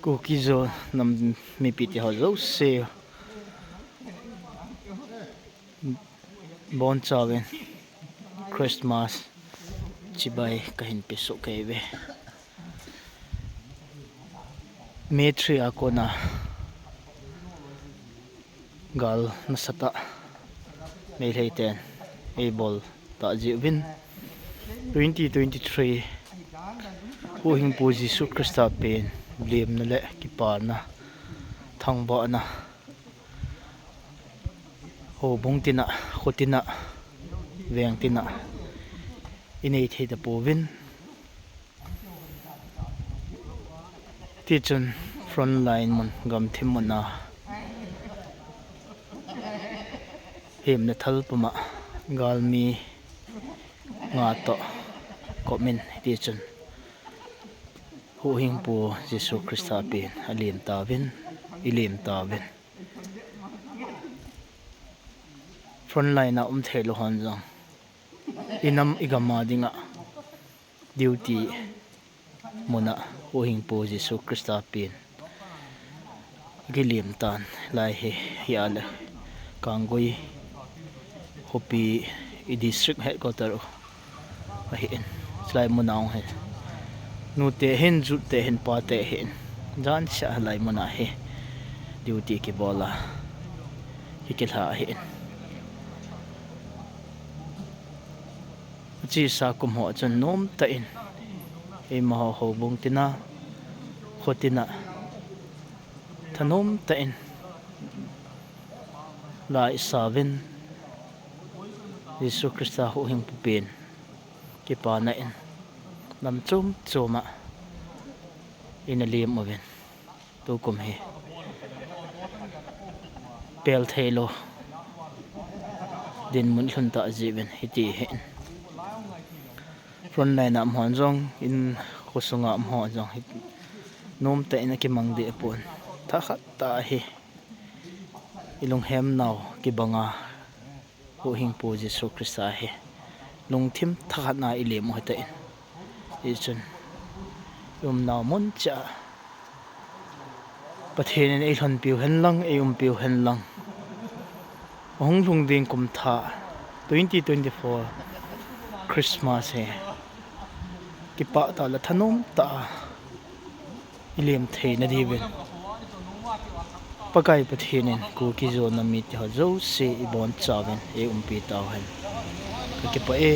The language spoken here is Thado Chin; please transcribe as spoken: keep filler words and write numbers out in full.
Kuki-Zo nam mipi te ho jouse, bonchauvin Christmas chibai kahin pesoh kei uve. May three a kona gal nasatah Meitei ten eibol tah jeh uvin, twenty twenty-three Huhhingpu Jesu Christa pen lemna le kipana, thangvahna, houbung tina, kho tina, veng tina inei thei tapouvin, tichun frontline mun, gamthim mun a hemna thal puma galmi nga toh kop in, tichun Huhhingpu Jesu Christa pen alem tauvin, ilem tauvin. Frontline a um theilou hon jong, inam igam a dinga duty muna Huhhingpu Jesu Christa pen akilem tan lai hi, hia le Kanggui khopi i district headquarter u ahin, chulai muna hung hi nute hin, jute hin, pate hin, jan seh lai muna hi duty kibol a kikilha ahin. Achesa kum ho chun nomtah in eimaho houbung tina, kho tina thanom tah in la isauvin, Jesu Christa Huhhingpu pen kipana in lam chom choma ina lem uvin, tukum hi pel theilou dinmun lhun tah jeh uvin hiti hin, frontline a um hon jong, in khosunga um hon jong hi nomtah in akimang deh pon, thakhat tah hi ilunghem nau kibanga Huhhingpu Jesu Christa hi lungthim thakhat na ilem u hitan, tichun iumnau mun cheh a Pathen in eilhonpiu henlang, eiumpiu henlang, ahung lhung ding kum thah twenty twenty-four Christmas hi kipah tah le thanom tah a ilem theina diuvin Pakai Pathen in Kuki-Zo nam mite ho jouse ibonchauvin eiumpi tauhen. Kakipah e.